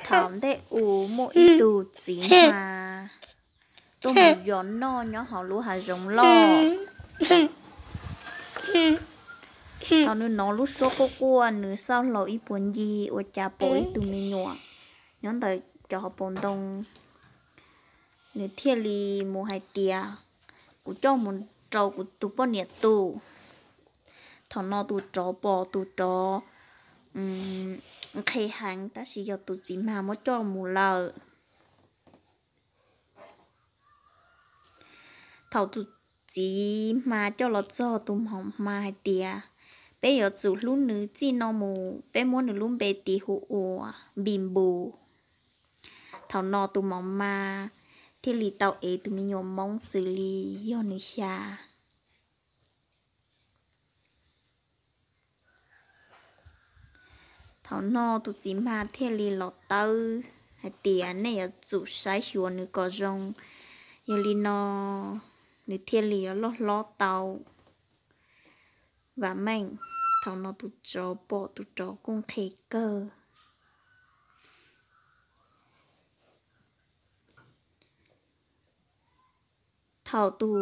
Thaum ntej u muaj ib tug txiv hma tuaj mus yos noj nyob hauv lub hav zoov loj. Thaum nws hnov lub suab quaj quaj, nws xauj hlo ib puag ncig ua cas pom ib tug me nyuam nyob ntawm cov hauv paus ntoo. Nws thiaj li mus hais tias, kuv coj mus rau kuv tus poj niam tu. Thaum no tus tsov pom tus tsov nqhis heev, tab sis yog tus txiv hma muab coj mus lawm. Thaum tus txiv hma coj los txog, tus maum hma hais tias, peb yuav tsum hlub nws txij no mus, peb muab nws lub npe tis hu ua Npis Npus. Thaum no tus maum hma thiaj li tau ev tus me nyuam Hmoob xws li yog nws xya. Thaum no tus txiv hma thiaj li los tawb hais tias nej yuav tsum saib xyuas nws kom zoo, yog li no nws thiaj li yuav loj hlob tau vam meej. Thaum no tus tsov pom tus tsov kuj nqhis kawg. Thaum tus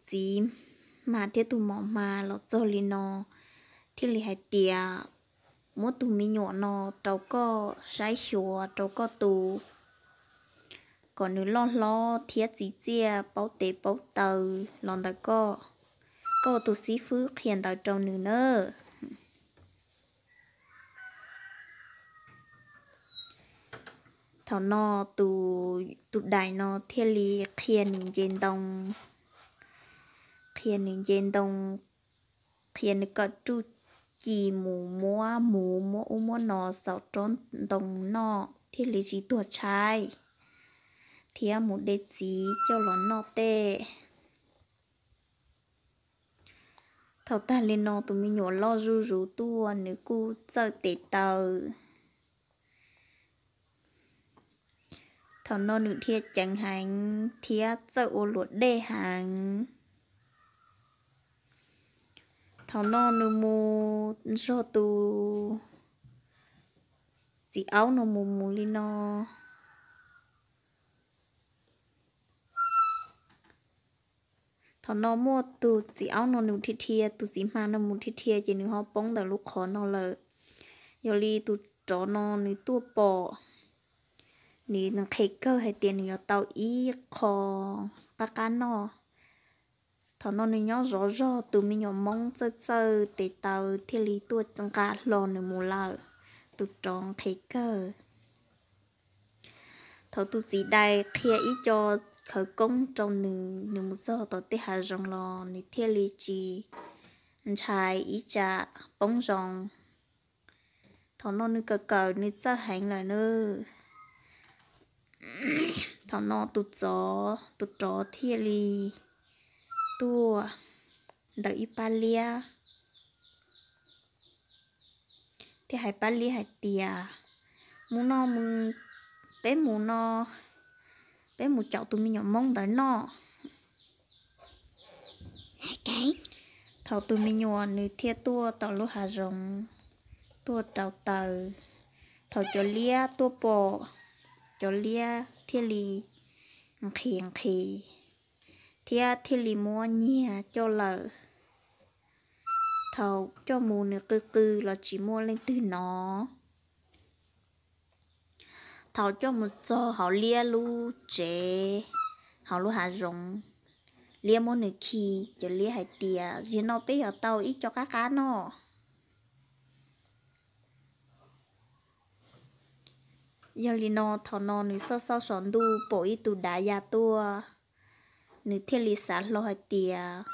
txiv hma thiab tus maum hma los txog li no, thiaj li hais tias, muab tus me nyuam no rau koj saib xyuas rau koj tu, kom nws loj hlob thiab txiv txiaj paub tes paub taw los ntawm koj, koj ua tus xib fwb qhia ntawv rau nws nawb. Thaum no tus dais no thiaj li qhia nws nce ntoo, qhia nws nce ntoo, qhia nws kom ruj ci mus muab muv muab ub muab no xaus rau ntoo noj thiaj li tsis tuag tshaib, thiab mus de txiv coj los noj tej. Thaum tag li no tus me nyuam loj zuj zus tuaj, nws kuj txawj tes taw. Thaum no nws dhia ceev heev thiab txawj ua luam dej heev. Thaum no nws mus nrog tus txiv aub no mus mus li no. Thaum no muaj tus txiv aub no nws dhia dhia, tus txiv hma no mus dhia dhia ces nws ho poob ntawm lub qhov no lawm. Yog li tus tsov no nws tuaj pom, nws nqhis kawg hais tias nws yuav tau ib qho qab qab noj. Thaum no nws nyob zov zog, tus me nyuam Hmoob txawj txawj tes taw thiaj li tuaj nqa hlo nws mus lawm. Tus tsov nqhis kawg. Thaum tus txiv dais qhia ib co khawv koob rau nws, nws mus txog tom tej hav zoov los nws thiaj li tsis ntshai ib tsam poob zoo. Thaum no nws kawm kawm nws txawj heev lawm nawb. Thaum no tus tsov, tus tsov thiaj li tuaj ntawm ib pab liab, thiaj hais pab liab hais tias, mus no, peb mus no, peb mus caum tus me nyuam Hmoob ntawd noj. Thaum tus me nyuam nws thiaj tuaj tom lub hav zoov, tuaj rau taws. Thaum cov liab tuaj pom, cov liab thiaj li nqhis nqhis, thiab thiaj li muab nyiag coj lawm. Thaum coj mus nws qw qw los tsis muaj leej twg hnov. Thaum coj mus txog hauv liab lub tsev, hauv lub hav zoov, liab muab nws khi, cov liab hais tias, zaum no peb yuav tau ib co qab qab noj. Yog li no thaum no nws xauj xauj saum ntuj pom ib tug dav ya tuaj, nws thiaj li xav hlo hais tias,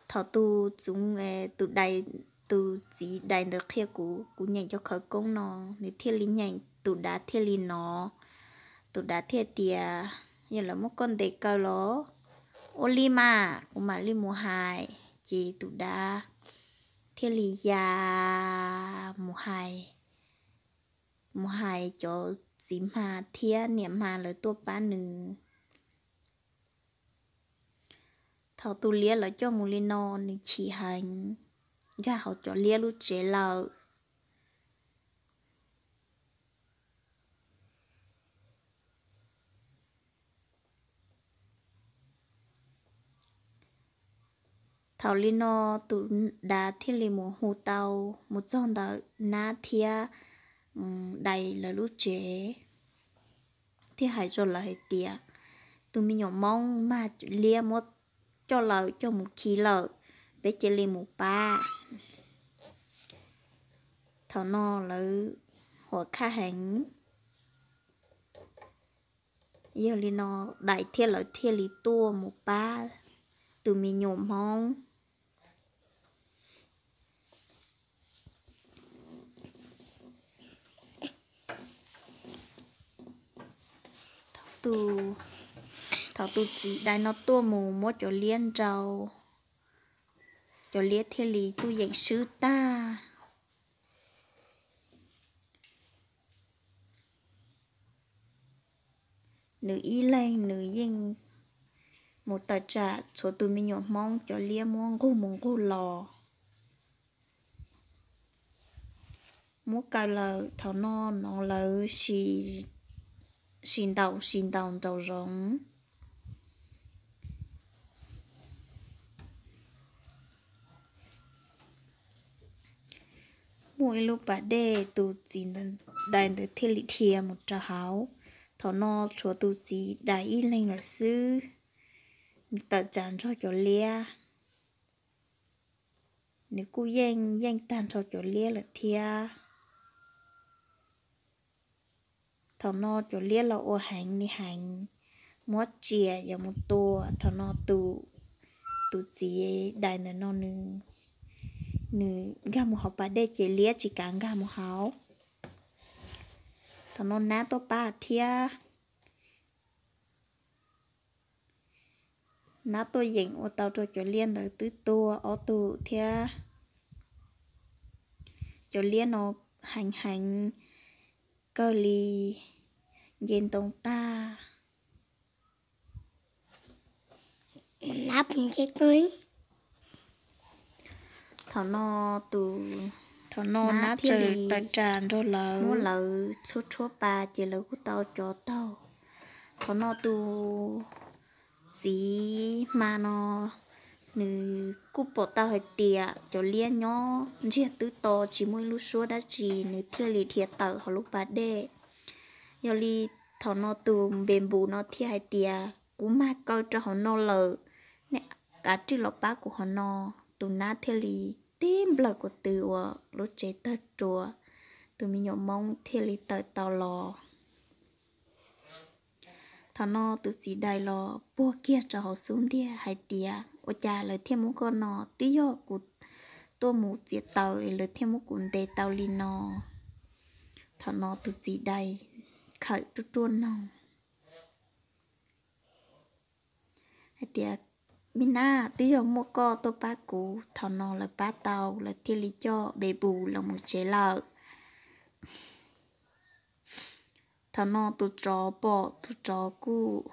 thaum tus txoov, tus dais, tus txiv dais ntawd qhia kuv, kuv nyeem cov khawv koob no, nws thiaj li nyeem, tus dav thiaj li hnov. Tus dav thiaj tias, yog lawv muab koj ntes kaw los? Ua li mas kuv mam li mus hais. Ces tus dav thiaj li ya mus hais, mus hais cov txiv hma thiab niam hma lawv tuaj pab nws. Thaum tus liab lawv coj mus li no, nws chim heev, nkag hauv cov liab lub tsev lawm. Thaum li no tus dav thiaj li mus hu tau, mus txog ntawm nab thiab dais lawv lub tsev, thiaj hais rau lawv hais tias, tus me nyuam Hmoob mag liab muab coj lawm, coj mus khi lawm, peb cia li mus pab. Thaum no lawv huam khaj heev. Yog li no dais thiab lawv thiaj li tuaj mus pab tus me nyuam Hmoob. Thaum tus txiv dais no tuaj mus muab cov liab nrau, cov liab thiaj li tuaj yeem swb tag. Nws ib leeg nws yeej mus tawm tsam tshuav tus me nyuam Hmoob cov liab muab nqug mus nqug los. Muab kaw lawm, thaum no no lawv sis ntaus sis ntaus nraum zoov. Muaj ib lub pas dej, tus txiv dais ntawd thiaj li dhia mus rau hauv. Thaum no tshuav tus txiv dais ib leeg lawm xwb, tawm tsam nrog cov liab. Nws kuj yeej yeej tag nrho cov liab lawm thiab. Thaum no cov liab los ua heev li heev, muab tsiam yuav mus tua. Thaum no tus txiv dais ntawm no nws nkag mus hauv pas dej ces liab tsis kav nkag mus hauv. Thaum no nab tuaj pab thiab. Nab tuaj yeem ua tau rau cov liab ntawd twb tuag ob tug thiab. Cov liab no heev heev kawg li, nce ntoo tag. Thaum no tus, thaum no nab thiaj li tawm tsam nrog lawv, muab lawv tshuab tshuab pa ces lawv kuj tau cov taug. Thaum no tus txiv hma no nws kuj pom tau hais tias cov liab nyob ntsiag twb to tsis muaj ib lub suab dab tsi, nws thiaj li dhia tawm hauv lub pas dej. Yog li thaum no tus npe npus no thiaj hais tias, kuv mag kaw rau hauv no lawm, nej kav rwj los pab kuv hauv no. Tus nab thiaj li tib nplawm kuv tw ua lub tsev tawg rua, tus me nyuam Hmoob thiaj li tawm tau los. Thaum no tus txiv dais los puag kiag rau hauv xub ntiag hais tias, ua cas lawv thiaj muab koj no, twb yog kuv tuaj mus txiav taws lawv thiaj muab kuv ntes tau li no. Thaum no tus txiv dais khawm ruaj ruaj noog hais tias, me nab, twb yog muaj koj tuaj pab kuv, thaum no lawv pab tau lawv thiaj li coj npe npus los mus tsev lawm. Thaum no tus tsov pom, tus tsov kuj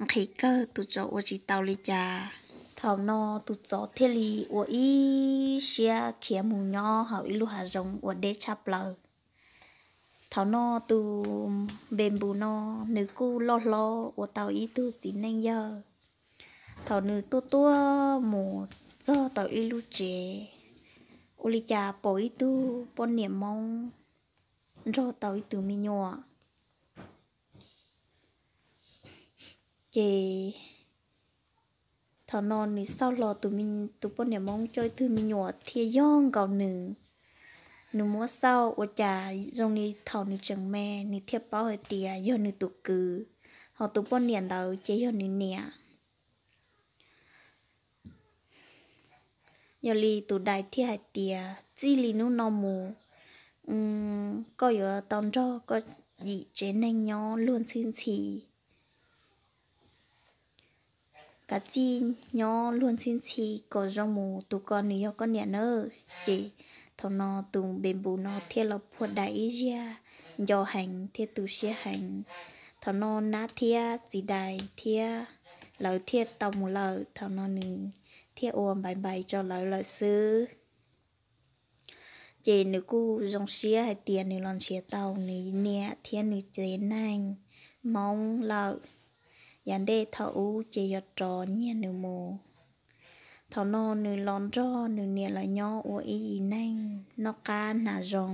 nqhis kawg, tus tsov ua tsis tau li cas. Thaum no tus tsov thiaj li ua ib siab khiav mus nyob hauv ib lub hav zoov uas deb tshaj plaws. Thaum no tus npe npus no nws kuj loj hlob ua tau ib tug txiv neej yawg. Thaum nws tuaj tuaj mus txog tau ib lub tsev, ua li cas pom ib tug poj niam Hmoob nrog tau ib tug me nyuam. Ces thaum no nws xauj hlo tus poj niam Hmoob coj ib tug me nyuam thiaj yog nkaus nws. Nws muab xauj ua cas zoo li thaum nws tseem me, nws thiaj paub hais tias yog nws tus kwv, ho tus poj niam ntawd ces yog nws niam. Yog li tus dais thiaj hais tias, txij li hnub no mus, koj yuav tau nrog koj yim tsev neeg nyob luag ntxhwb ntxhi. Kav tsij nyob luag ntxhwb ntxhi kom zoo mus, tus ko nws yog koj niam nawb. Ces thaum no tus npe npus no thiaj los puag dais ib zaug, nco heev thiab tu siab heev. Thaum no nab thiab txiv dais thiab lawv thiaj tau mus lawm, thaum no nws thiaj ua npais npais rau lawv lawm xwb. Ces nws kuj zoo siab hais tias nws los nrhiav tau nws niam thiab nws tsev neeg Hmoob lawm. Yav ntej thaum ub ces yog rov nyiag nws mus. Thaum no nws los nrog nws niam lawv nyob ua ib yim neej noj qab hnav zoo.